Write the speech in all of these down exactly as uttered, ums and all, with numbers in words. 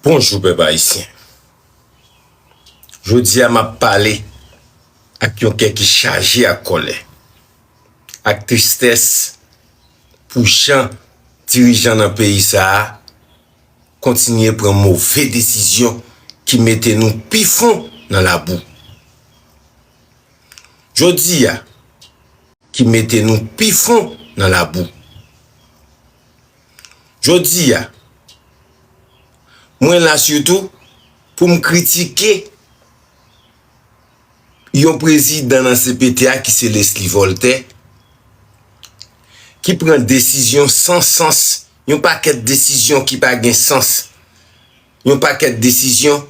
Bonjou, pèp ayisyen. Jodi a, m ap pale ak yon kè ki chaje ak kòlè, ak tristès pou jan dirijan nan peyi sa a kontinye pran move desizyon ki mete nou pi fon nan labou. Jodi a, ki mete nou pi fon nan labou. Jodi a, mwen la sitou pou m kritike yon prezidan nan C P T a ki se Leslie Voltaire, ki pran desizyon san sans, yon pakèt desizyon ki pa gen sans, yon pakèt desizyon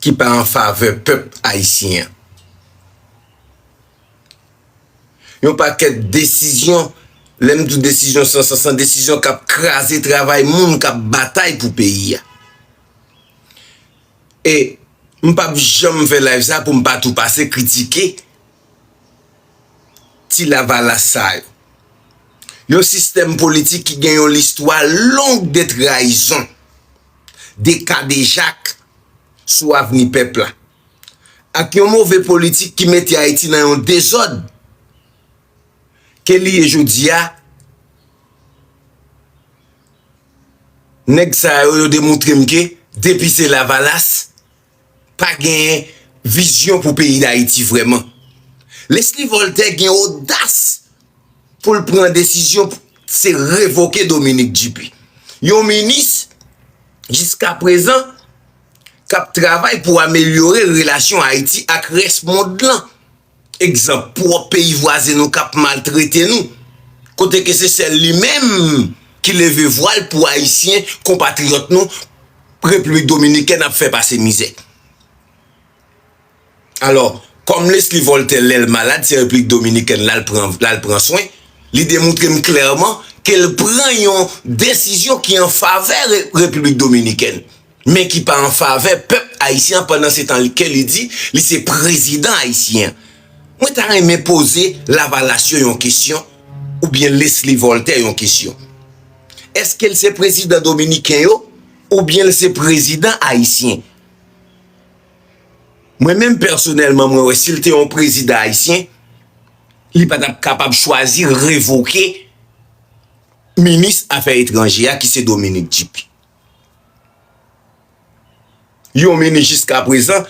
ki pa an favè pèp ayisyen an. Yon pakèt desizyon, lè m di w desizyon san sans, desizyon k ap kraze travay moun k ap batay pou peyi a. E m p ap janm fè live sa pou m pa tou pase kritike ti lavalas sa yo. Yon sistèm politik ki gen yon listwa long de trayizon, de kadejak sou avni pèp la, ak yon move politik ki mete Ayiti nan yon dezòd ke li ye jodi a. Nèg sa yo, yo demontre m ke depi se Lavalas, pa genyen vizyon pou peyi Dayiti vrèman. Leslie Voltaire gen odas pou l pran desizyon, se revoke Dominique Dupuy. Yon minis, jiska prezan, k ap travay pou amelyore relasyon Ayiti ak rès mond lan. Egzanp, pwòp peyi vwazen nou k ap maltrete nou, kote ke se sèl li menm ki leve vwal pou Ayisyen, konpatriyòt nou, Repiblik Dominikèn ap fè pase mizè. Alò, kòm Leslie Voltaire, lè l malad, se Repiblik Dominikèn l al pran, l al pran swen, li demontre m klèman ke l pran yon desizyon ki an favè Re-, Repiblik Dominikèn, men ki pa an favè pèp ayisyen an, pandan se tan li, ke li di li se prezidan ayisyen an. Mwen ta renmen poze Lavalas yo yon kesyon, oubyen Leslie Voltaire yon kesyon. Èske l se prezidan dominiken yo, oubyen l se prezidan ayisyen? Mwen menm pèsonèlman, mwen wè si l te yon prezidan ayisyen, li pa t ap kapab chwazi revoke minis afè etranje a ki se Dominique Dupuy. Yon minis jiska prezan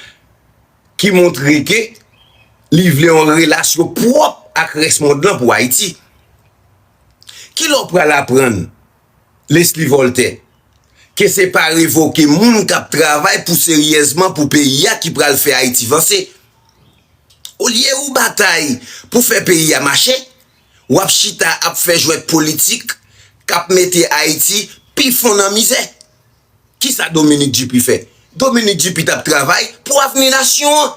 ki montre ke li vle yon relasyon pwòp ak rès mond lan pou Ayiti. Kilè w pral aprann Leslie Voltaire ke se pa revoke moun k ap travay pou seryèzman pou peyi a ki pral fè Ayiti vanse. Olye ou batay pou fè peyi a mache, w ap chita ap fè jwèt politik k ap mete Ayiti pi fon nan mizè. Kisa Dominique Dupuy fè? Dominique Dupuy t ap travay pou avni nasyon an.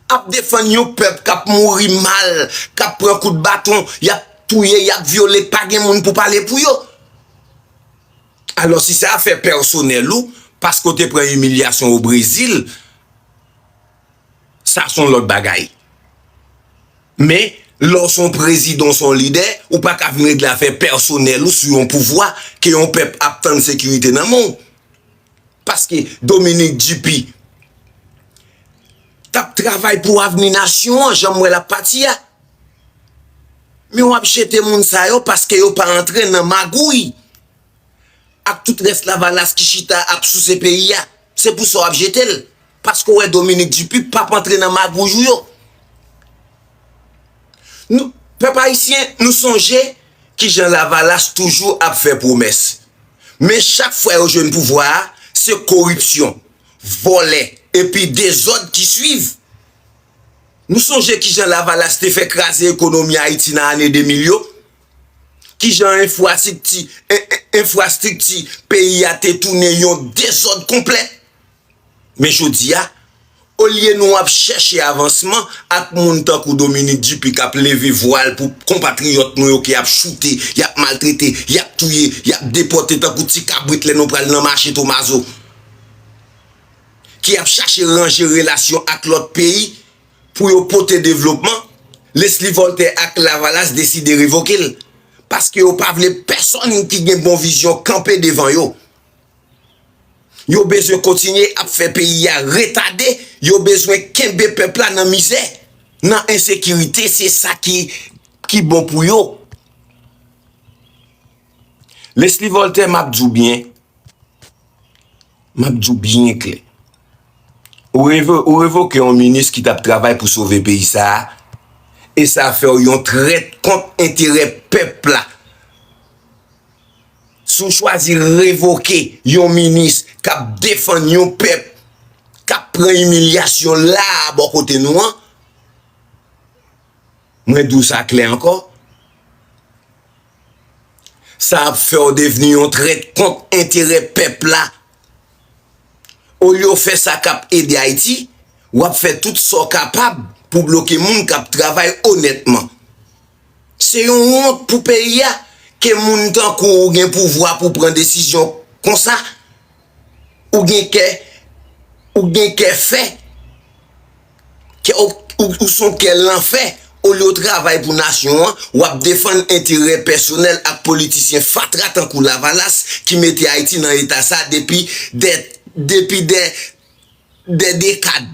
Ap defann yon pèp k ap mouri mal, k ap pran kout baton, y ap touye, y ap vyole, pa gen moun pou pale pou yo. Alò, si se afè pèsonèl ou, paske w te pran imilyasyon o Brezil, sa se yon lòt bagay. Men, lè w se yon prezidan, w se yon lidè, ou pa ka vin regle afè pèsonèl ou sou yon pouvwa ke yon pèp ap tann sekirite nan men w. Paske Dominique Dupuy t ap travay pou avni nasyon an, jan m wè l ap pati a. Men w ap jete moun sa yo paske yo pa antre nan magouy ak tout rès Lavalas ki chita ap souse peyi a. Se pou sa w ap jete l. Paske w wè Dominique Dupuy p ap antre nan magouy ou yo. Nou, pèp ayisyen, nou sonje kijan Lavalas toujou ap fè pwomès. Men chak fwa yo jwenn pouvwa a, se koripsyon, vòlè, epi dezòd ki swiv. Nou sonje kijan Lavalas te fè kraze ekonomi Ayiti nan ane de mil yo? Kijan enfrastrikti, en-, en-, enfrastrikti peyi a te tounen yon dezòd konplè? Men jodi a, olye nou ap chèche avansman ak moun tankou Dominique Dupuy k ap leve vwal pou konpatriyòt nou yo ke y ap choute, y ap maltrete, y ap touye, y ap depòte tankou ti kabrit lè nou pral nan mache Tomazo, ki ap chache ranje relasyon ak lòt peyi pou yo pote devlopman, Leslie Voltaire ak Lavalas deside revoke l, paske yo pa vle pèsonn ki gen bon vizyon kanpe devan yo. Yo bezwen kontinye ap fè peyi a retade, yo bezwen kenbe pèp la nan mizè, nan ensekirite, se sa ki, ki bon pou yo. Leslie Voltaire, m ap di w byen, m ap di w byen klè. Ou revo-, ou revoke yon minis ki t ap travay pou sove peyi sa a, e sa fè w yon trèt kont enterè pèp la. Si w chwazi revoke yon minis k ap defann yon pèp k ap pran imilyasyon la a bò kote nou an, mwen di w sa klè ankò, sa ap fè w devni yon trèt kont enterè pèp la. Olye w fè sa k ap ede Ayiti, w ap fè tout sa w kapab pou bloke moun k ap travay onètman. Se yon wont pou peyi a ke moun tankou w gen pouvwa pou pran desizyon konsa. Ou gen kè, ou gen kè fè. Kè, ou, ou, ou se yon kè lanfè. Olye w travay pou nasyon an, w ap defann enterè pèsonèl ak politisyen fatra tankou Lavalas ki mete Ayiti nan eta sa depi dè, depi dè, dè dekad.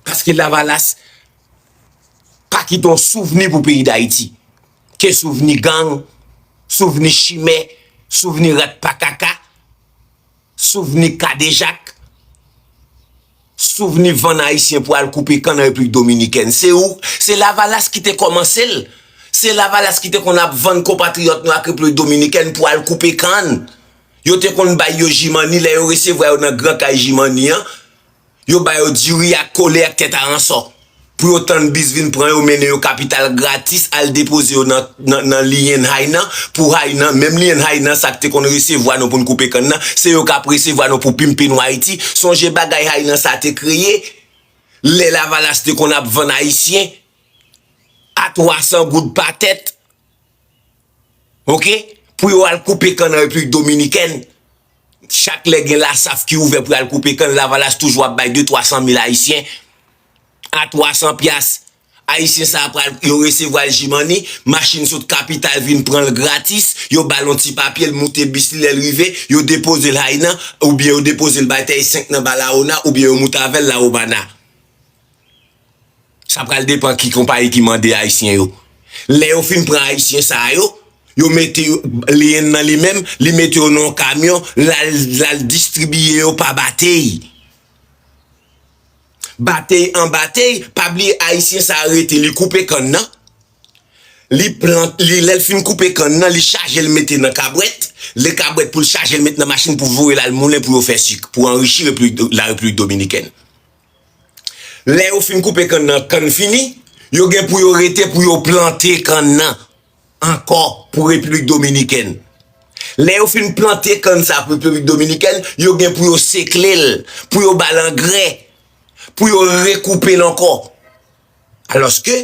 Paske Lavalas pa kite yon souvni pou peyi Dayiti. Ke souvni gang, souvni chimè, souvni rat pa kaka, souvni kadejak, souvni vann Ayisyen pou al koupe kann nan Repiblik Dominikèn. Se ou, se Lavalas ki te kòmanse l. Se Lavalas ki te konn ap vann konpatriyòt nou ak Repiblik Dominikèn pou al koupe kann. Yo te konn bay yo jimani, lè yo resevwa yo nan gran kay jimani an, yo ba yo diri ak kole ak tèt aransò. Pou yo tann bis vin pran yo, mennen yo kapital gratis, al depoze yo nan, nan, nan Lien Hainan, pou Hainan, menm Lien Hainan, sa k te konn resevwa nou pou n koupe kann nan, se yo k ap resevwa nou pou pimpe nou Ayiti. Sonje bagay Hainan sa te kreye, lè Lavalas te konn ap vann Ayisyen a twa san goud pa tèt. Oke? Pou yo al koupe kann nan Repiblik Dominikèn. Chak lè gen Lasaf ki ouvè pou y al koupe kann, Lavalas toujou ap bay de twa san mil Ayisyen a twa san pyas. Ayisyen sa a pral, yo resevwa l jimani, machin sot kapital vin pran l gratis, yo ba l yon ti papye, l moute bis li, lè l rive, yo depoze l Hainan, oubyen yo depoze l bay T S senk nan Balaona, oubyen yo moute avè l Lawomana. Sa pral depann ki konpayi ki mande Ayisyen yo. Lè yo fin pran Ayisyen sa yo, yo mete yo, Lien nan li menm, li mete yo nan yon kamyon, l al, l al distribiye yo pa batey. Batey an batey, pa bliye Ayisyen sa rete, li koupe kann nan. Li plant, li, lè l fin koupe kann nan, li chaje l mete nan kabwèt. Lè kabwèt pou l chaje l met nan machin pou voye l al moulen pou yo fè sik, pou anrichi Repiblik Do-, la Repiblik Dominikèn. Lè yo fin koupe kann nan, kann fini, yo gen pou yo rete pou yo plante kann nan ankò pou Repiblik Dominikèn. Lè yo fin plante kann sa pou Repiblik Dominikèn, yo gen pou yo sekle l, pou yo ba l angrè, pou yo rekoupe l ankò. Alòske,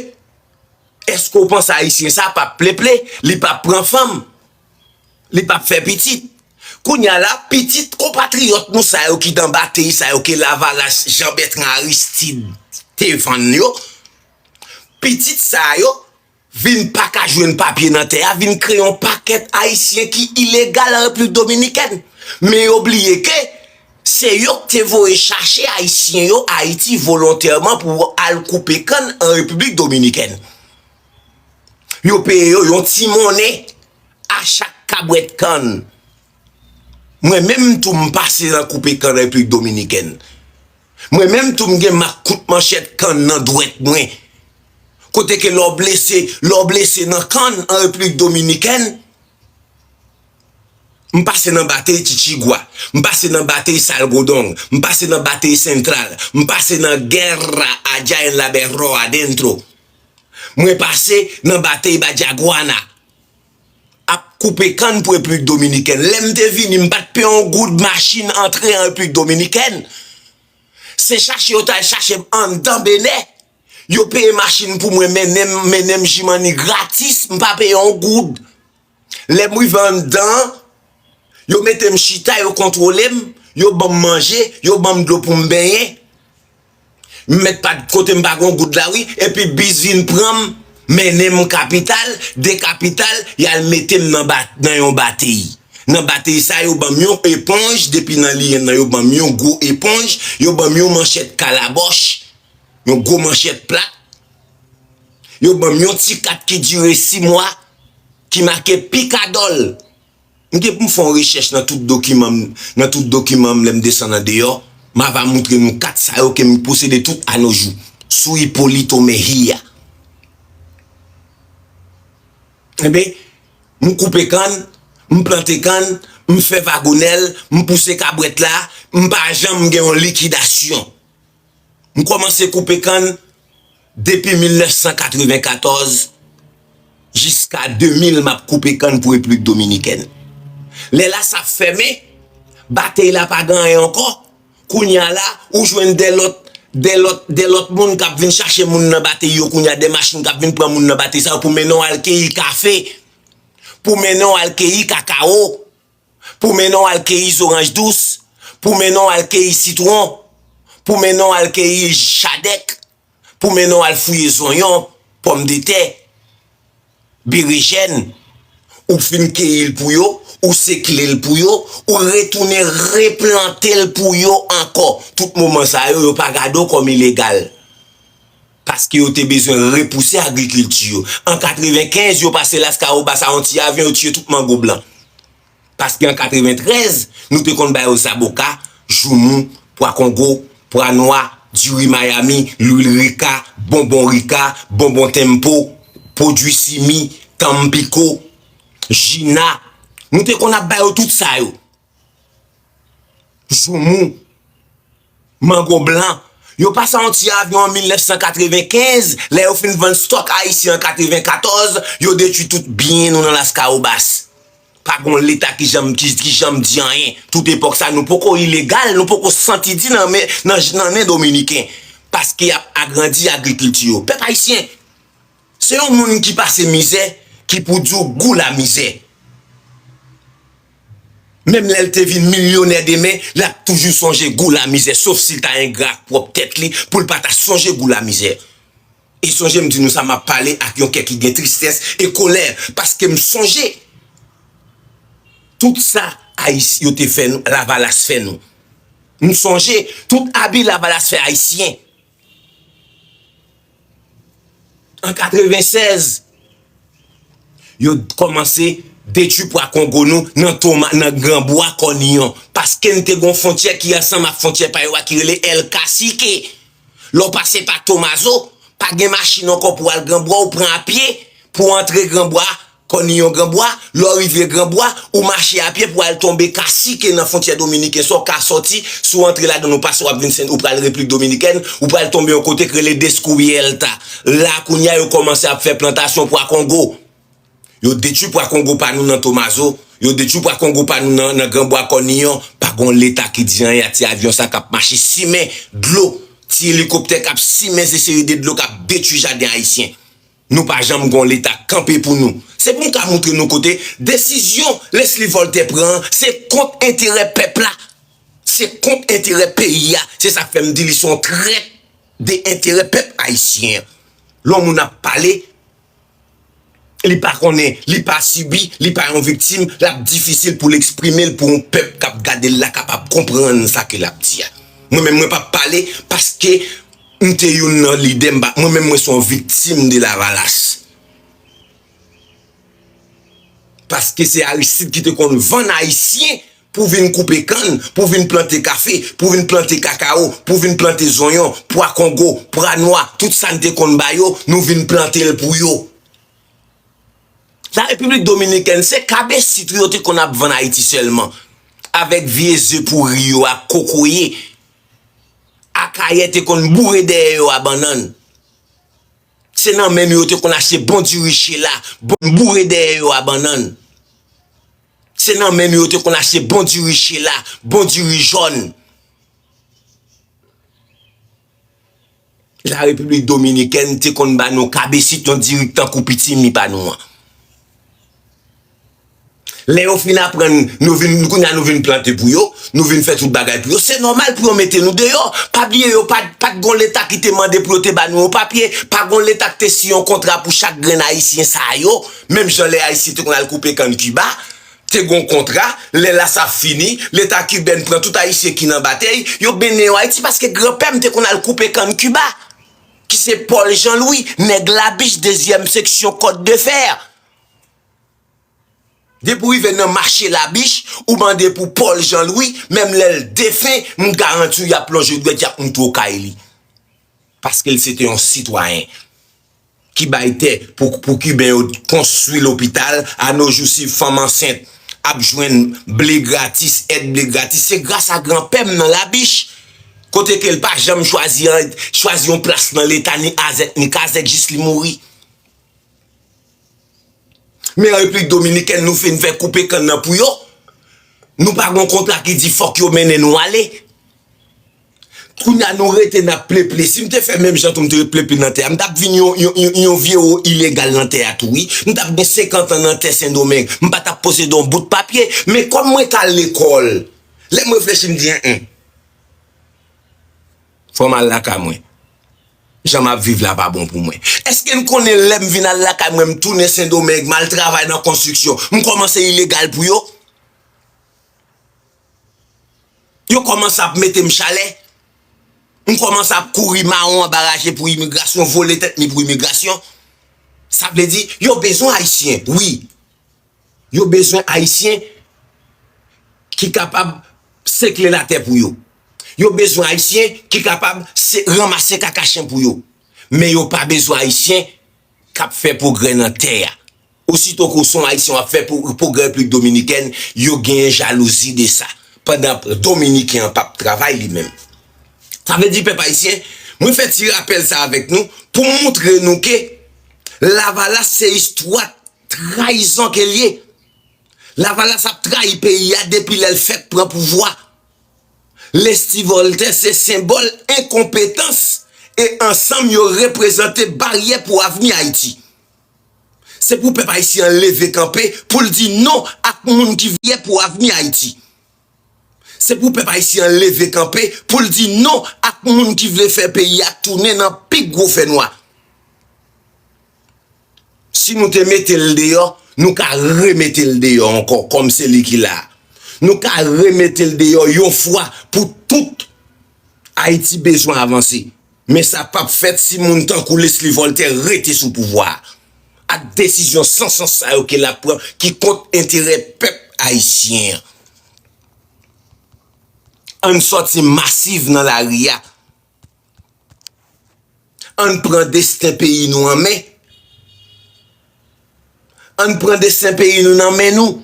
èske w panse Ayisyen sa p ap pleple, li p ap pran fanm, li p ap fè pitit? Kounye a la, pitit konpatriyòt nou sa yo ki nan batey sa yo ke Lavalas, Jean Bertrand Aristide te vann yo, pitit sa yo vin pa ka jwenn papye nan tè a, vin kreye yon pakèt Ayisyen ki ilegal an Repiblik Dominikèn. Men yo bliye ke se yo k te voye chache Ayisyen yo Ayiti volontèman pou al koupe kann an Repiblik Dominikèn. Yo peye yo yon ti monnen a chak kabwèt kann. Mwen menm tou m pase nan koupe kann Repiblik Dominikèn. Mwen menm tou m gen mak kout manchèt kann nan dwèt mwen. Kote ke lè w blese, lè w blese nan kann an Repiblik Dominikèn, m pase nan batey Chichigua, m pase nan batey Salgodong, m pase nan batey Sentral, m pase nan Guerra allá en la Berro Adentro. Mwen pase nan batey Bayaguana. Ap koupe kann pou Repiblik Dominikèn. Lè m te vini, m pa t peye yon goud machin antre an Repiblik Dominikèn. Se chache yo t al chache m anndan Benè. Yo peye machin pou mwen, mennen m, mennen m jimani gratis, m pa peye yon goud. Lè m rive anndan an, yo mete m chita, yo kontwole m, yo ban m manje, yo ban m dlo pou m benyen. M mèt pa t kote m pa gen yon goud la wi, epi bis vin pran m, mennen m kapital, de kapital, y al mete m nan ba-, nan yon batey. Nan batey sa, yo ban m yon eponj, depi nan liyen nan, yo ban m yon gwo eponj, yo ban m yon manchèt kalabòch, yon gwo manchèt plat, yo ban m yon ti kat ki dire sis mwa, ki make pikadòl. M gen pou m fè yon rechèch nan tout dokiman m, nan tout dokiman m lè m desann andeyò, m ava moutre nou kat sa yo ke m posede tout a no jou, sou Hipólito Mejía. Enben, m koupe kann, m plante kann, m fè vagonèl, m pouse kabwèt la, m pa janm gen yon likidasyon. M kòmanse koupe kann depi mil nèf san katreven katòz jiska de mil m ap koupe kann pou Repiblik Dominikèn. Lè la sa fèmen, batey la pa gen anyen ankò. Kounye a la, ou jwenn de lòt, de lòt, de lòt moun k ap vin chache moun nan batey yo kounye a, de machin k ap vin pran moun nan batey sa yo pou mennen w al keyi kafe, pou mennen w al keyi kakawo, pou mennen w al keyi zoranj dous, pou mennen w al keyi sitwon, pou mennen w al keyi chadèk, pou mennen w al fouye zonyon, pòmdetè, berejèn, ou fin keyi l pou yo, ou sekle l pou yo, ou retounen replante l pou yo ankò. Tout moman sa yo, yo pa gade w kòm ilegal. Paske yo te bezwen repouse agrikilti yo. An katrevenkenz, yo pase Laskawobas a yon ti avyon, yo tiye tout mango blan. Paske an katreventrèz, nou te konn ba yo zaboka, joumou, pwa kongo, pwa nwa, diri Miami, lwil rika, bonbon rika, bonbon tempo, pwodui simi, tanmpiko, jina. Nou te konn ap ba yo tout sa yo. Joumou, mango blan. Yo pase yon ti avyon an mil nèf san katrevenkenz, lè yo fin vann stòk ayisyen an katrevenkatòz, yo detwi tout byen nou nan Laskawobas. Pa gon leta ki janm, ki, ki janm di anyen. Tout epòk sa, nou poko ilegal, nou poko santi di nan men, nan, nan men dominiken. Paske y ap agrandi agrikilti yo. Pèp ayisyen, se yon moun ki pase mizè, ki pou di w gou lamizè. Menm lè l te vin milyonè demen, l ap toujou sonje gou lamizè, sof si l ta engra ak pwòp tèt li, pou l pa ta sonje gou lamizè. E sonje m di nou sa, m ap pale ak yon kè ki gen tristès e kolè, paske m sonje tout sa Ayis-, yo te fè nou, Lavalas fè nou. M sonje tout abi Lavalas fè Ayisyen. An katrevennsèz, yo kòmanse detwi pwa kongo nou nan toma-, nan granbwa Kòniyon. Paske n te gon fwontyè ki ansanm ak fwontyè pa yo a ki rele El Cacique. Lè w pase pa Tomazo, pa gen machin ankò pou w al granbwa, ou pran apye pou w antre granbwa. Kòniyon granbwa, lè w rive granbwa, ou mache apye pou al tonbe Kasike nan fwontyè dominiken. Sa w ka sòti, si w antre ladan l, ou pase, w ap vin Sen, ou pral Repiblik Dominikèn, ou pral tonbe yon kote k rele Descubierta. La, kounye a, yo kòmanse ap fè plantasyon pwa kongo. Yo detwi pwa kongo pa nou nan Tomazo, yo detwi pwa kongo pa nou nan, nan granbwa Kòniyon. Pa gon leta ki di anyen a ti avyon sa k ap mache simen dlo, ti elikoptè k ap simen se seri de dlo k ap detwi jaden ayisyen. Nou pa janm gon leta k kanpe pou nou. Se pou m ka moutre nou kote desizyon Leslie Voltaire pran an, se kont enterè pèp la. Se kont enterè peyi a. Se sa k fè m di li se yon trèt de enterè pèp ayisyen an. Lè yon moun ap pale, li pa konnen, li pa sibi, li pa yon viktim, l ap difisil pou l eksprime l pou yon pèp k ap gade l la kapab konprann sa ke l ap di a. Mwen menm, mwen p ap pale paske m te youn nan lidè, m pa, mwen menm mwen se yon viktim de Lavalas. Paske se Aristide ki te konn vann Ayisyen pou vin koupe kann, pou vin plante kafe, pou vin plante kakawo, pou vin plante zonyon, pwa kongo, pwa nwa, tout sa n te konn ba yo, nou vin plante l pou yo. La Repiblik Dominikèn, se kabesit wi yo te konn ap vann Ayiti sèlman. Avèk vye ze pouri yo ak kokoye. Akayè te konn boure dèyè yo a bannann. Se nan menm yo yo te konn achte bon diri chela, bon boure dèyè yo a bannann. Se nan menm yo yo te konn achte bon diri chela, bon diri jòn. La Repiblik Dominikèn te konn ba nou kabesit, yon diri k tankou pitimi pa nou an. Lè yo fin aprann, nou vin, kounye a nou vin plante pou yo, nou vin fè tout bagay pou yo, se nòmal pou yo mete nou deyò. Pa bliye yo pa, pa t gon leta ki te mande pou yo te ba nou yon papye, pa gon leta ki te siyen yon kontra pou chak grenn ayisyen sa yo, menm jan lè ayisyen te konn al koupe kann Kiba, te gon kontra, lè la sa fini, Leta kibèn pran tout Ayisyen ki nan batèy, yo mennen yo Ayiti paske granpè m te konn al koupe kann Kiba, ki se Paul Jean Louis, nèg Labich, dezyèm seksyon Kòt de Fè. Depi w rive nan mache Labich, ou mande pou Paul Jean Louis, menm lè l defen, m garanti w y ap lonje dwèt, y ap moute w kay li. Paske l se te yon sitwayen ki bay tè pou, pou Kiben yo konstwi lopital, a no jou si fanm ansent ap jwenn ble gratis, èd ble gratis, se gras a granpè m nan Labich. Kote ke l pa janm chwazi, chwazi yon plas nan Leta, ni azèk, ni kazèk, jis li mouri. Men Repiblik Dominikèn, nou fin fè koupe kann nan pou yo. Nou pa gon kontra ki di fòk yo mennen nou ale. Kounye a nou rete n ap pleple. Si m te fè menm jan tou, m te ret pleple nan tè a, m t ap vin yon, yon, yon, yon vye wo ilegal nan tè a tou, wi. M t ap gen senkant an nan tè Sendomeng. M pa t ap posede yon bout papye. Men kòm mwen t al lekòl, lè m reflechi, m di, en, en. Fò m al lakay mwen. Jan m ap viv la pa bon pou mwen. Èske n konnen lè m vin al lakay mwen, m tounen Sendomeng, m al travay nan konstriksyon, m kòmanse ilegal pou yo? Yo kòmanse ap mete m chalè. M kòmanse ap kouri mawon anba raje pou imigrasyon, vole tèt mi pou imigrasyon. Sa vle di, yo bezwen Ayisyen, wi. Yo bezwen Ayisyen ki kapab sekle latè pou yo. Yo bezwen Ayisyen ki kapab se, ranmase kaka chen pou yo. Men yo pa bezwen Ayisyen k ap fè pwogrè nan tè a. Osito ke w se yon Ayisyen w ap fè pwo-, pwogrè Repiblik Dominikèn, yo genyen jalouzi de sa. Pandan Dominiken an p ap travay li menm. Sa vle di, pèp ayisyen, mwen fè ti rapèl sa avèk nou pou m montre nou ke Lavalas se istwa trayizon ke l ye. Lavalas ap trayi peyi a depi lè l fèk pran pouvwa. Leslie Voltaire se senbòl enkonpetans e ansanm yo reprezante baryè pou avni Ayiti. Se pou pèp ayisyen an leve kanpe pou l di non ak moun ki vle pou avni Ayiti. Se pou pèp ayisyen an leve kanpe pou l di non ak moun ki vle fè peyi a tounen nan pi gwo fènwa. Si nou te mete l deyò, nou ka remete l deyò ankò kòm se li ki la. Nou ka remete l deyò yon fwa pou tout. Ayiti bezwen avanse. Men sa p ap fèt si moun tankou Leslie Voltaire rete sou pouvwa a, ak desizyon san sans sa yo ke l ap pran ki kont enterè pèp ayisyen an. Ann sòti masiv nan lari a. Ann pran desten peyi nou an men. Ann pran desten peyi nou nan men nou.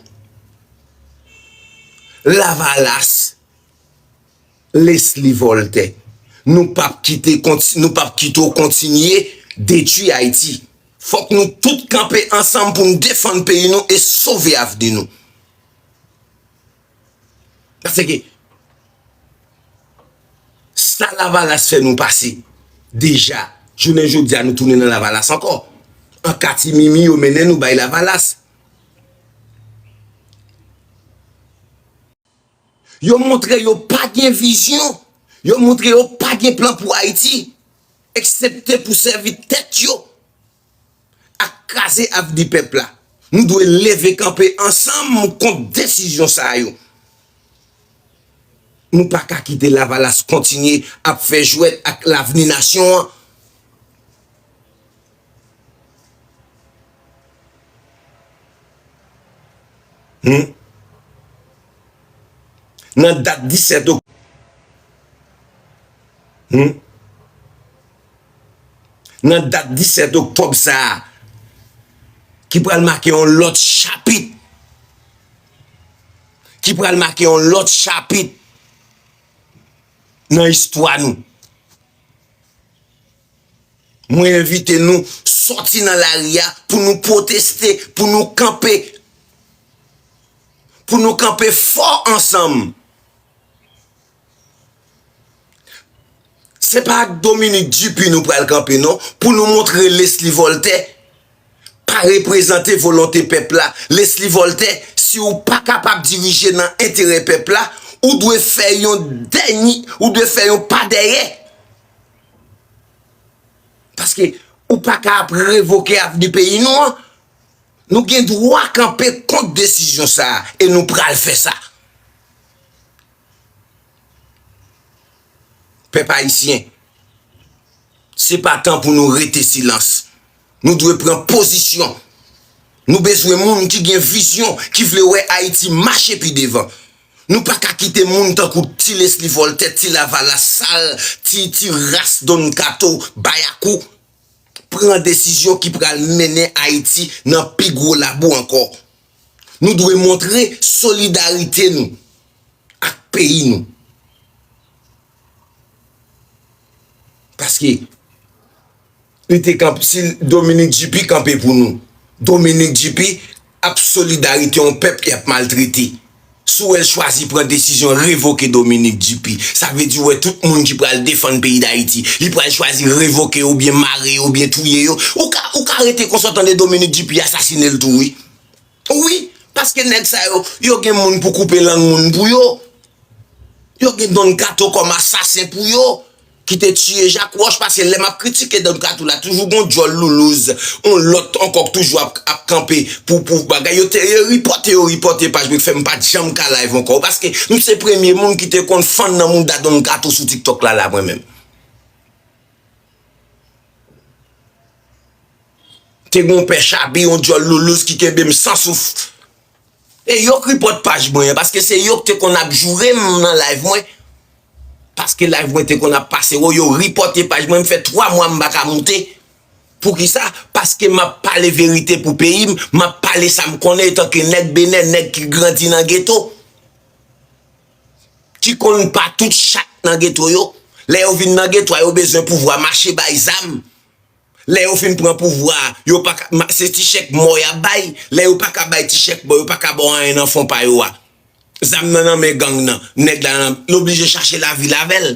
Lavalas, Leslie Voltaire, nou p ap kite konti-, nou p ap kite w kontinye detwi Ayiti. Fòk nou tout kanpe ansanm pou n defann peyi nou e sove avni nou. Paske sa Lavalas fè nou pase, deja, jounen jodi a, nou tounen nan Lavalas ankò. An katimimi, yo mennen nou bay Lavalas. Yo montre yo pa gen vizyon. Yo montre yo pa gen plan pou Ayiti, eksepte pou sèvi tèt yo ak kraze avni pèp la. Nou dwe leve kanpe ansanm kont desizyon sa yo. Nou pa ka kite Lavalas kontinye ap fè jwèt ak lavni nasyon an. Hmm? Nan dat disèt ok-, hmm? Nan dat disèt oktòb sa a, ki pral make yon lòt chapit, ki pral make yon lòt chapit nan istwa nou. Mwen envite nou sòti nan lari a pou nou pwoteste, pou nou kanpe, pou nou kanpe fò ansanm. Se pa ak Dominique Dupuy nou pral kanpe, non, pou nou montre Leslie Voltaire pa reprezante volonte pèp la. Leslie Voltaire, si w pa kapab dirije nan enterè pèp la, ou dwe fè yon dènye, ou dwe fè yon pa dèyè. Paske ou pa ka ap revoke avni peyi nou an. Nou gen dwa kanpe kont desizyon sa a, e nou pral fè sa. Pèp ayisyen, se pa tan pou nou rete silans. Nou dwe pran pozisyon. Nou bezwen moun ki gen vizyon, ki vle wè Ayiti mache pi devan. Nou pa ka kite moun tankou Ti Leslie Voltaire, Ti Lavalas sal, ti, ti ras Don Kato, bayakou, pran desizyon ki pral mennen Ayiti nan pi gwo labou ankò. Nou dwe montre solidarite nou ak peyi nou. Paske li te kanpe, si Dominique Dupuy kanpe pou nou, Dominique Dupuy ap solidarite yon pèp ki ap maltrete. Si w wè l chwazi pran desizyon revoke Dominique Dupuy, sa vle di w wè tout moun ki pral defann peyi Dayiti, li pral chwazi revoke yo oubyen mare yo oubyen touye yo. Ou ka, ou ka rete konsa w tande Dominique Dupuy asasine l tou wi. Wi, paske nèg sa yo, yo gen moun pou koupe lang moun pou yo. Yo gen Don Kato kòm asasen pou yo, ki te tiye Jak Wòch, paske lè m ap kritike Don Kato la, toujou gon djòl loulouz, on lòt ankò k toujou ap, ap kanpe pou, pou bagay. Yo te, yo ripòte, yo ripòte paj mwen, k fè m pa t janm ka live ankò, paske m se premye moun ki te konn fann nan mouda Don Kato sou TikTok la, la, mwen menm. Te gon pè Chabi, yon djòl loulouz ki kenbe m san souf. E yo k ripòt paj mwen an, paske se yo k te konn ap joure m nan live mwen. Paske live mwen te konn ap pase wo, yo ripòte paj mwen, m fè twa mwa m pa ka moute. Poukisa? Paske m ap pale verite pou peyi m, m ap pale sa m konnen etanke nèg Benè, nèg ki grandi nan geto. Ki konn pa tout chat nan geto yo. Lè yo vin nan geto a, yo bezwen pouvwa, mache bay zam. Lè yo fin pran pouvwa a, yo pa ka, ma- se ti chèk mò y ap bay. Lè yo pa ka bay ti chèk mò, yo pa ka ba w anyen nan fon pa yo a. Zam nan nan men gang nan, nèg la nan, l oblije chache lavi l avè l.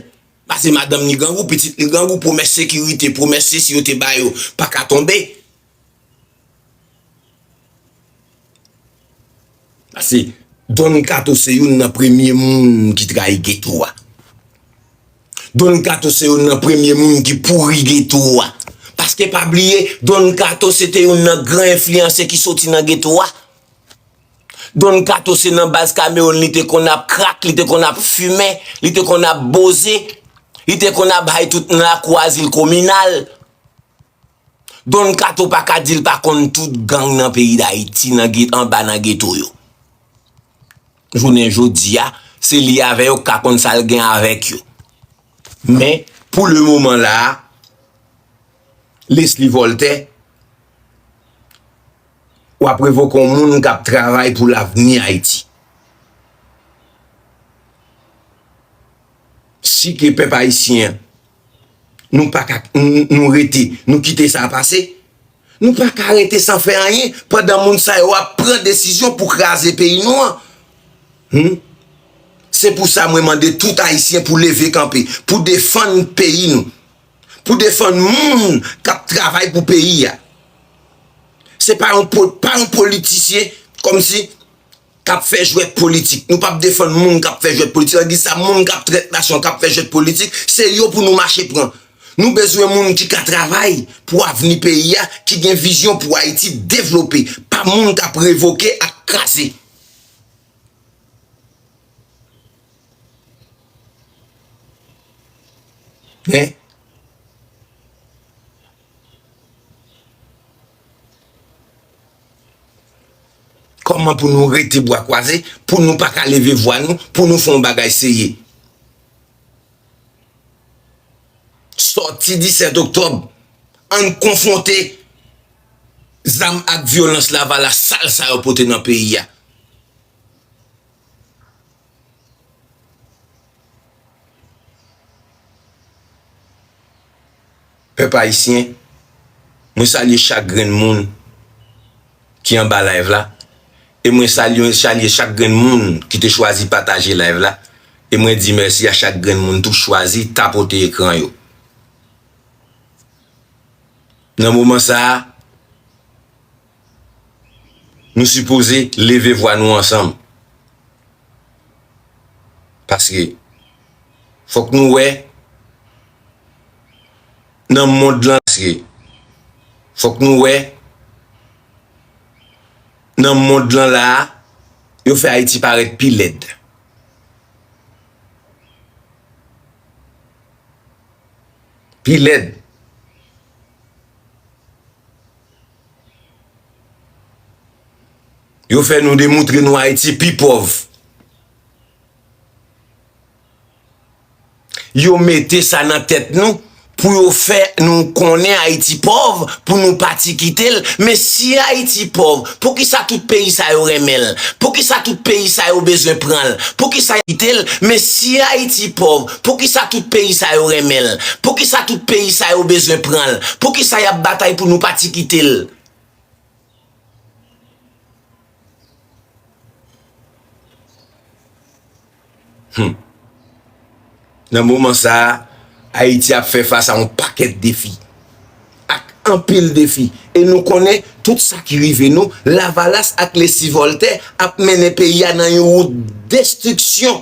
Pase madanm li grangou, pitit li grangou, pwomès sekirite, pwomès sesi yo te ba yo, pa ka tonbe. Pase Don Kato se youn nan premye moun ki trayi geto a. Don Kato se youn nan premye moun ki pouri geto a. Paske pa bliye, Don Kato se te youn nan gran enfliyansè ki soti nan geto a. Don Kato se nan baz Kamewoun li te konn ap krak, li te konn ap fimen, li te konn ap boze, li te konn ap bay tout nan lakou azil kominal. Don Kato pa ka di l pa konn tout gang nan peyi Dayiti nan ge- anba nan geto yo. Jounen jodi a, se li avè yo k ka konn sa l gen avèk yo. Men, pou le moman la a, Leslie Voltaire, w ap revoke yon moun k ap travay pou lavni Ayiti. Si ke pèp ayisyen an, nou pa ka, nou, nou rete, nou kite sa pase, nou pa ka rete san fè anyen pandan moun sa yo ap pran desizyon pou kraze peyi nou an. Hmm? Se pou sa mwen mande tout Ayisyen pou leve kanpe, pou defann peyi nou, pou defann moun k ap travay pou peyi a. Se pa yon, po- pa yon politisyen kòmsi k ap fè jwèt politik. Nou p ap defann moun k ap fè jwèt politik. Tandis sa, moun k ap trèt nasyon, k ap fè jwèt politik, se yo pou nou mache pran. Nou bezwen moun ki ka travay pou avni peyi a, ki gen vizyon pou Ayiti devlope, pa moun k ap revoke ak kraze. Hein? Kòman pou nou rete bwa kwaze, pou nou pa ka leve vwa nou, pou nou fè yon bagay serye? Sòti disèt oktòb, ann konfwonte zam ak vyolans lavalas sal sa yo pote nan peyi a. Pèp ayisyen, mwen salye chak grenn moun ki anba live la, e mwen salye, salye chak grenn moun ki te chwazi pataje live la, e mwen di mèsi a chak grenn moun tou chwazi tapote ekran yo. Nan moman sa a, nou sipoze leve vwa nou ansanm. Paske fòk nou wè nan mond lan, paske fòk nou wè nan mond lan la a, yo fè Ayiti parèt pi lèd. Pi lèd. Yo fè nou demoutre nou Ayiti pi pòv. Yo mete sa nan tèt nou pou yo fè nou konnen Ayiti pòv, pou nou pati kite l. Men si Ayiti pòv, poukisa tout peyi sa yo renmen l? Poukisa tout peyi sa yo bezwen pran l? Poukisa kite l? Men si Ayiti pòv, poukisa tout peyi sa yo renmen l? Poukisa tout peyi sa yo bezwen pran l? Poukisa y ap batay pou nou pati kite l? Hmm. Nan moman sa a, Ayiti ap fè fas a yon pakèt defi. Ak anpil defi. E nou konnen tout sa ki rive nou, Lavalas ak Lesi Vòltè ap mennen peyi a nan yon wout destriksyon.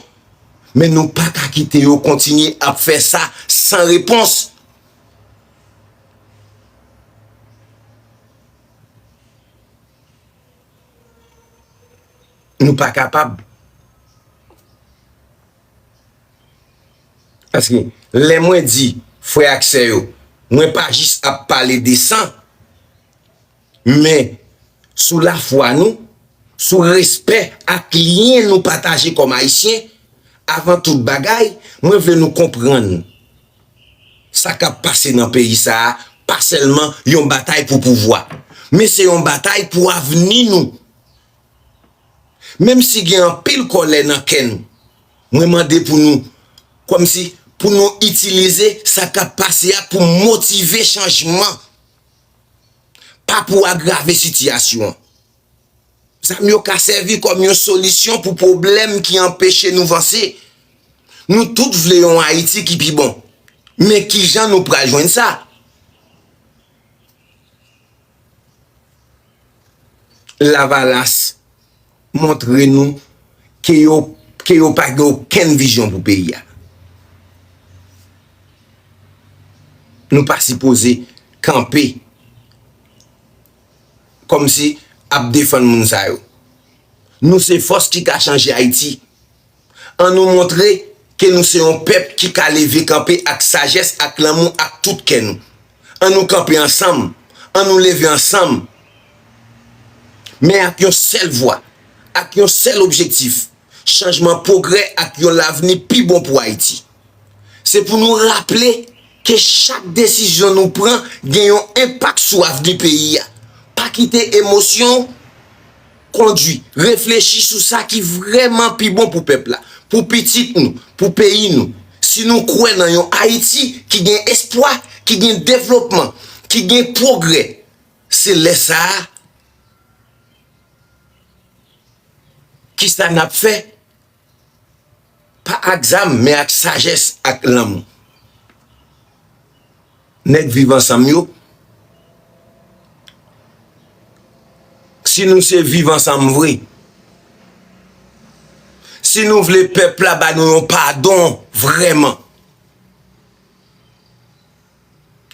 Men nou pa ka kite yo kontinye ap fè sa san repons. Nou pa kapab. Paske lè mwen di, frè ak sè yo, mwen pa jis ap pale de san, men sou lafwa nou, sou respè ak lyen nou pataje kòm Ayisyen, avan tout bagay, mwen vle nou konprann sa k ap pase nan peyi sa a, pa sèlman yon batay pou pouvwa, men se yon batay pou avni nou. Menm si gen anpil kòlè nan kè nou, mwen mande pou nou, kòmsi, pou nou itilize sa k ap pase a pou motive chanjman, pa pou agrave sitiyasyon an. Zam yo ka sèvi kòm yon solisyon pou pwoblèm ki anpeche nou vanse. Nou tout vle yon Ayiti ki pi bon. Men kijan nou pral jwenn sa? Lavalas montre nou ke yo, ke yo pa gen okenn vizyon pou peyi a. Nou pa sipoze kanpe kòmsi ap defann moun sa yo. Nou se fòs ki ka chanje Ayiti. Ann nou montre ke nou se yon pèp ki ka leve kanpe ak sajès, ak lanmou, ak tout kè nou. Ann nou kanpe ansanm. Ann nou leve ansanm. Men ak yon sèl vwa, ak yon sèl objektif, chanjman, pwogrè ak yon lavni pi bon pou Ayiti. Se pou nou raple ke chak desizyon nou pran gen yon enpak sou avni peyi a. Pa kite emosyon kondwi. Reflechi sou sa ki vrèman pi bon pou pèp la, pou pitit nou, pou peyi nou. Si nou kwè nan yon Ayiti ki gen espwa, ki gen devlopman, ki gen pwogrè, se lè sa a, kisa n ap fè? Pa ak zam, men ak sajès, ak lanmou. Nèg Viv Ansanm yo, si nou se Viv Ansanm vre, si nou vle pèp la ba nou yon padon vrèman,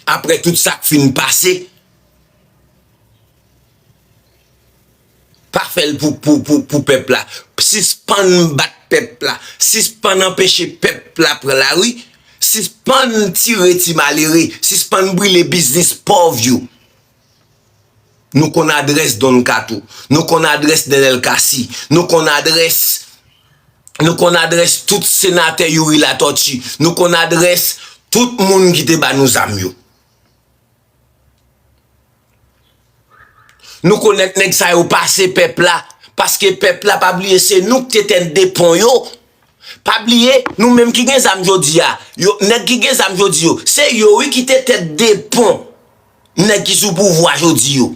apre tout sa k fin pase, pa fè l pou, pou, pou, pou pèp la. Sispann bat pèp la. Sispann anpeche pèp la pran lari. Sispann tire ti malere. Sispann brile biznis pòv yo. Nou konn adrès Don Kato. Nou konn adrès Nenel Cassy. Nou konn adrès, nou konn adrès tout senatè Youri Latortue. Nou konn adrès tout moun ki te ba nou zam yo. Nou konn nèg sa yo pase pèp la, paske pèp la, pa bliye, se nou ki te tèt de pon yo. Pa bliye, nou menm ki gen zam jodi a, yo, nèg ki gen zam jodi yo, se yo wi ki te tèt de pon nèg ki sou pouvwa jodi yo.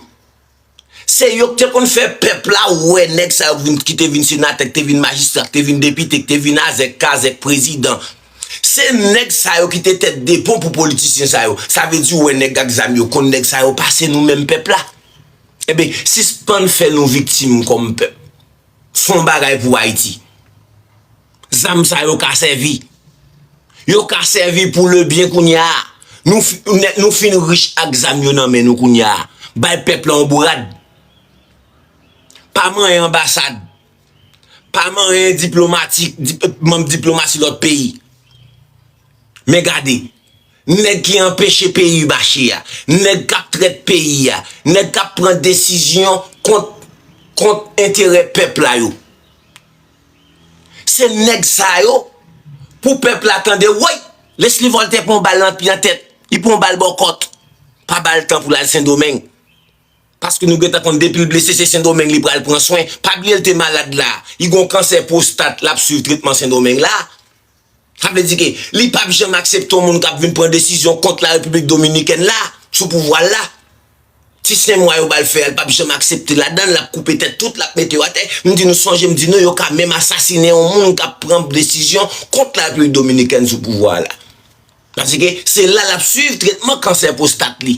Se yo ki te konn fè pèp la wè nèg sa yo vin, ki te vin senatè, ki te vin majistra, ki te vin depite, ki te vin azèk, kazèk, prezidan. Se nèg sa yo ki te tèt de pon pou politisyen sa yo. Sa vle di ou wè nèg ak zam yo konn nèg sa yo pase nou menm pèp la. Eben, sispann fè nou viktim kòm pèp. Fè yon bagay pou Ayiti. Zam sa yo ka sèvi. Yo ka sèvi pou le byen kounye a. Nou fi-, nèt nou fin rich ak zam yo nan men nou kounye a. Bay pèp la yon bourad. Pa manyen anbasad. Pa manyen diplomatik, dip-, manm diplomasi lòt peyi. Men gade, nèg ki anpeche peyi mache a, nèg k ap trèt peyi a, nèg k ap pran desizyon kont, kont enterè pèp la yo. Se nèg sa yo, pou pèp la tande, woy, Leslie Voltaire pran bal nan, nan tèt, li pran bal bò kòt. Pa ba l tan pou l al Sendomeng. Paske nou gentan konn depi l blese, se Sendomeng li pral pran swen. Pa bliye l te malad la. Li gon kansè pwostat, l ap swiv tretman Sendomeng la. Sa vle di ke li p ap janm aksepte yon moun k ap vin pran desizyon kont la Repiblik Dominikèn la, sou pouvwa l la. Ti senmwa yo ba l fè a, li p ap janm aksepte ladan l, l ap koupe tèt tout, l ap mete yo atè. M di nou, sonje m di nou, yo ka menm asasinen yon moun k ap pran desizyon kont la Repiblik Dominikèn sou pouvwa la. Paske se la l ap swiv tretman kansè pwostat li.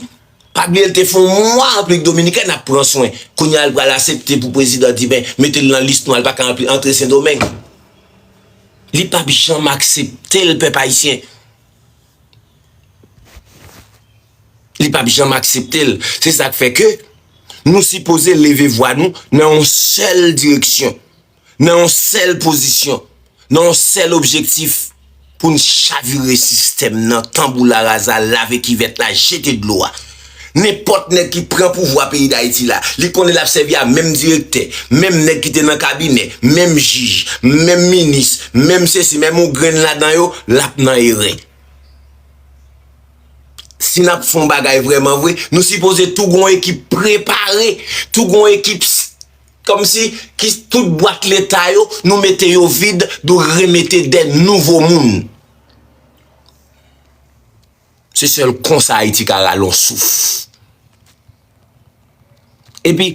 Pa bliye l te fè yon mwa Repiblik Dominikèn ap pran swen. Kounye a l pral aksepte pou prezidan di, ben, mete l nan lis nwa, l pa ka antre Sendomeng. Li p ap janm aksepte l, pèp ayisyen. Li p ap janm aksepte l. Se sa k fè ke nou sipoze leve vwa nou nan yon sèl direksyon, nan yon sèl pozisyon, nan yon sèl objektif, pou n chavire sistèm nan, tanbou la raza, lave kivèt la, jete dlo a. Nenpòt nèg ki pran pouvwa peyi Dayiti la, li konnen l ap sèvi a menm direktè, menm nèg ki te nan kabinè, menm jij, menm minis, menm sesi, menm yon grenn ladan yo, l ap nan erè. Si n ap fè yon bagay vrèman vre, nou sipoze tou gon ekip prepare, tou gon ekip s-, kòmsi ki tout bwat leta yo, nou mete yo vid, nou remete de nouvo moun. Se sèl konsa Ayiti ka rale yon souf. Epi,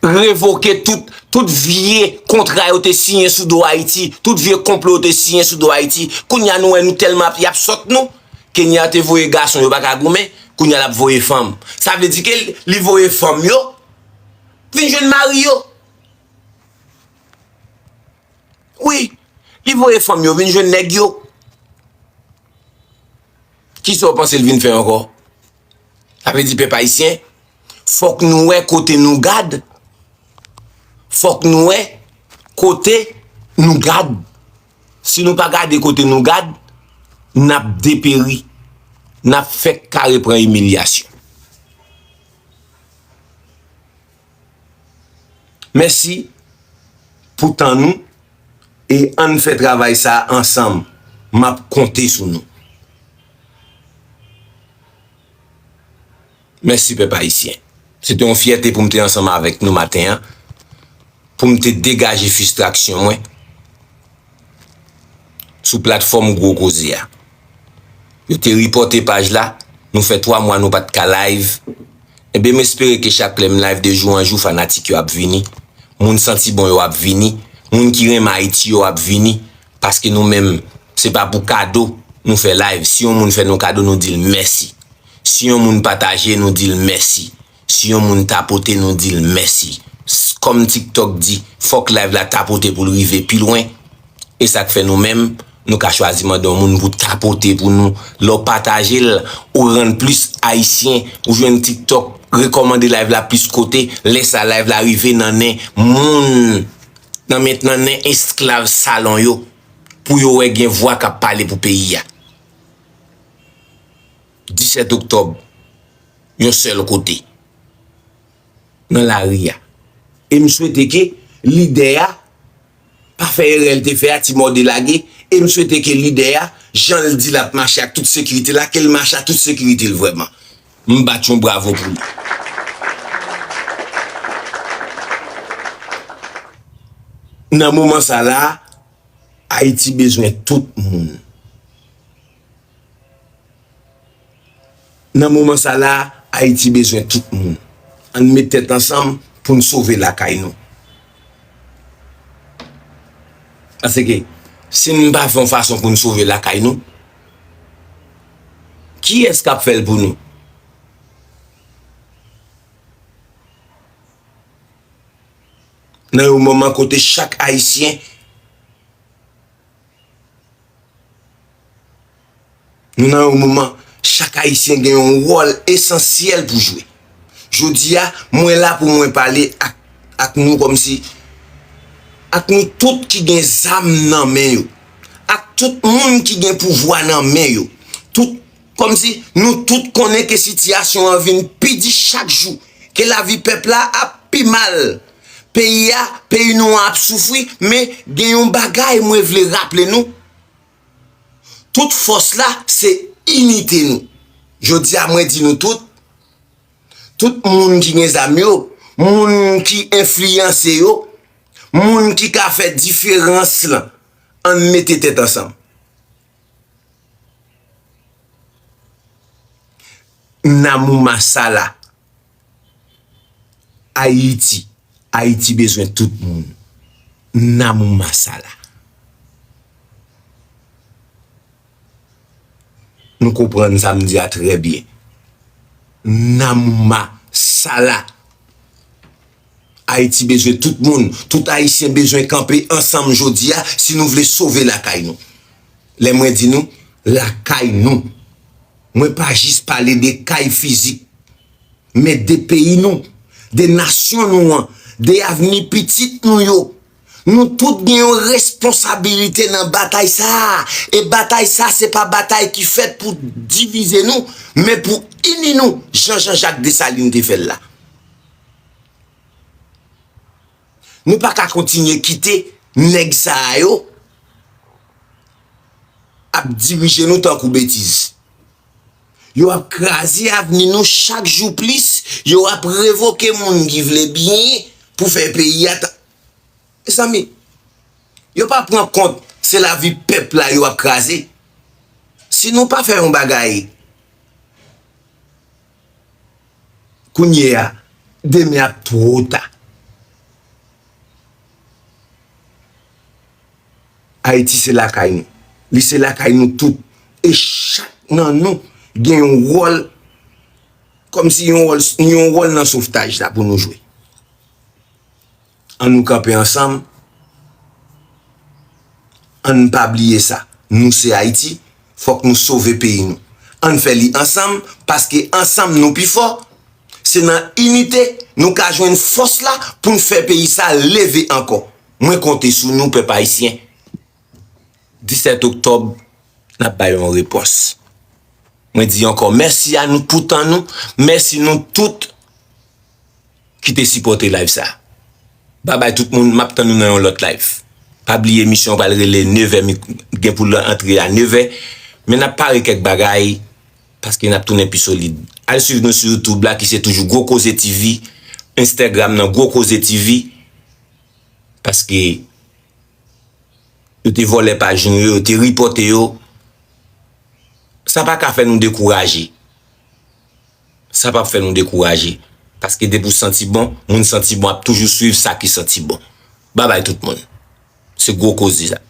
revoke tout, tout vye kontra yo te siyen sou do Ayiti, tout vye konplo yo te siyen sou do Ayiti. Kounye a nou wè nou tèlman ap, y ap sòt nou. Kenya te voye gason, yo pa ka goumen, kounye a l ap voye fanm. Sa vle di ke li, li voye fanm yo vin jwenn mari yo. Wi, li voye fanm yo vin jwenn nèg yo. Kisa w panse l vin fè ankò? Sa vle di pèp ayisyen, fòk nou wè kote nou gad. Fòk nou wè kote nou gad. Si nou pa gade kote nou gad, n ap deperi. N ap fèk kare pran imilyasyon. Mèsi pou tan nou e ann fè travay sa a ansanm. M ap konte sou nou. Mèsi, pèp ayisyen. Se te yon fyète pou m te ansanm avèk nou maten an, pou m te degaje fristraksyon mwen sou platfòm Gwo Koze a. Yo te ripòte paj la, nou fè twa mwa nou pa t ka live. Enben, m espere ke chak lè m live de jou an jou, fanatik yo ap vini, moun santi bon yo ap vini, moun ki renmen Ayiti yo ap vini, paske nou menm, se pa pou kado nou fè live. Si yon moun fè nou kado, nou di l mèsi. Si yon moun pataje, nou di l mèsi. Si yon moun tapote, nou di l mèsi. S-, kòm TikTok di, fòk live la tapote pou l rive pi lwen. E sa k fè nou menm, nou ka chwazi mande yon moun pou tapote pou nou. Lè w pataje l, ou rann plis Ayisyen, ou jwenn TikTok rekòmande live la plis kote. Lè sa live la rive nan nen moun, nan men, nan nen esklav salon yo, pou yo wè gen vwa k ap pale pou peyi a. Disèt oktòb, yon sèl kote, nan lari a. E m swete ke lidè a pa fè erè l te fè a, ti mòde lage. E m swete ke lidè a, jan l di l ap mache ak tout sekirite la, ke l mache ak tout sekirite l vrèman. M bat yon bravo pou li. Nan moman sa la, Ayiti bezwen tout moun. Nan moman sa la, Ayiti bezwen tout moun. Ann met tèt ansanm pou n sove lakay nou. Paske, si n pa fè yon fason pou n sove lakay nou, kiyès k ap fè l pou nou? Nan yon moman kote chak Ayisyen Nou nan yon moman, chak Ayisyen gen yon wòl esansyèl pou jwe. Jodi a, mwen la pou mwen pale ak ak nou kòmsi, ak nou tout ki gen zam nan men yo, ak tout moun ki gen pouvwa nan men yo, tout, kòmsi nou tout konnen ke sitiyasyon an vin pi di chak jou, ke lavi pèp la ap pi mal. Peyi a, peyi nou an ap soufri, men gen yon bagay mwen vle raple nou. Tout fòs la, se inite nou. Jodi a, mwen di nou tout, tout moun ki gen zam yo, moun ki enfliyanse yo, moun ki ka fè diferans lan, ann mete tèt ansanm. Namouma Sala. Ayiti. Ayiti bezwen tout moun. Namouma Sala. Nou konprann sa m di a trè byen. Namouma Sala. Ayiti bezwen tout moun. Tout Ayisyen bezwen kanpe ansanm jodi a si nou vle sove lakay nou. Lè mwen di nou, lakay nou. Mwen pa jis pale de kay fizik, men de peyi nou, de nasyon nou an, de avni pitit nou yo. Nou tout gen yon responsabilite nan batay sa a. E batay sa a, se pa batay ki fèt pou divize nou, men pou ini nou, jan Jean Jacques Dessalines te fè l la. Nou pa ka kontinye kite nèg sa a yo ap dirije nou tankou betiz. Yo ap kraze avni nou chak jou plis, yo ap revoke moun ki vle byen pou fè peyi a ta-, mezanmi, yo pa pran kont se lavi pèp la yo ap kraze. Si nou pa fè yon bagay kounye a, demen ap twò ta. Ayiti se lakay nou. Li se lakay nou tout. E chak nan nou gen yon wòl, kòmsi yon wòl, yon wòl nan sovtaj la pou nou jwe. Ann nou kanpe ansanm. Ann pa bliye sa. Nou se Ayiti. Fòk nou sove peyi nou. Ann fè li ansanm, paske ansanm nou pi fò. Se nan inite nou ka jwenn fòs la pou n fè peyi sa leve ankò. Mwen konte sou nou, pèp ayisyen. Disèt oktòb, n ap bay yon repons. Mwen di ankò mèsi a nou pou tan nou, mèsi nou tout ki te sipòte live sa. Babay tout moun, m ap tann nou nan yon lòt live. Pa bliye emisyon an pral rele nevè, mi-, gen pou l antre a nevè. Men n ap pare kèk bagay, paske n ap tounen pi solid. Al swiv nou sou YouTube la, ki se toujou Gwo Koze T V, Instagram nan Gwo Koze T V, paske yo te vòlè paj nou yo, yo te ripòte yo. Sa pa ka fè nou dekouraje. Sa p ap fè nou dekouraje. Paske depi w santi bon, moun santi bon ap toujou swiv sa ki santi bon. Babay tout moun. Se gwo koze sa.